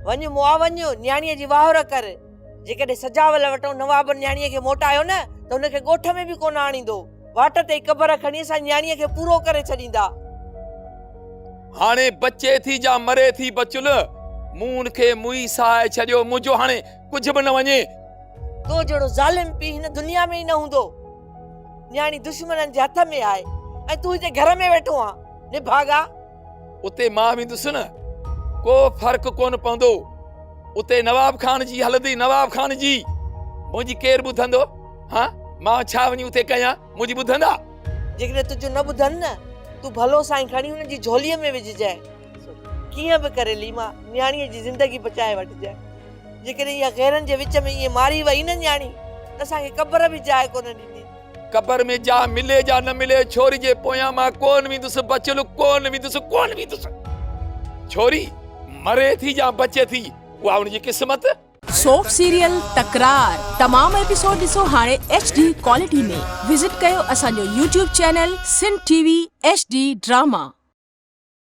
وڃ مئا وڃ، نياڻيء جي واهر ڪر. جيڪڏهن سجاول وٽئون نواب نياڻيء کي موٽايو نه ته هن کي ڳوٺ ۾ به ڪونه آڻيندو. واٽ تي ئي قبر کڻي اسان نياڻيء کي پورو ڪري ڇڏيندا. هاڻي بچي ٿي جا مري ٿي بچل، مون ان کي موئي سهائي ڇڏيو، منهنجو هاڻي ڪجهه به نه وڃي. تو جهڙو ظالم پيء هن دنيا ۾ ئي نه هوندو. نياڻي دشمنن جي هٿ ۾ آهي ۽ تون هتي گهر ۾ ويٺو آن، نڀاڳا! اتي مان ويندس نه ڪو فرق ڪونه پوندو اتي نواب خان جي هلندي نواب خان جي منهنجي ڪير ٻڌندو ها مان ڇا وڃي اتي ڪيان منهنجي ٻڌندا جيڪڏهن تنهنجو نه ٻڌن نه تون ڀلو سائين کڻي هن جي جهوليء ۾ وجهجانء ڪيئن به ڪري ليما نياڻيء جي زندگي بچائي وٺجانء جيڪڏهن اها غيرن جي وچ ۾ ائين ماري وئي نه نياڻي ته اسان کي قبر به جاء ڪونه ڏيندي. قبر ۾ جاء ملي جا نه ملي ڇوري جي پويان مان ڪونه ويندس بچل ڪونه ويندس ڪونه ويندس ڇوري مري ٿي جا بچي ٿي اها ان جي قسمت. سوپ سيريل تڪرار تمام ايپيسوڊ ڏسو هاڻي ايڇ ڊي ڪوالٽي ۾ وزٽ ڪيو اسان جو YouTube channel Sindh T V H D drama.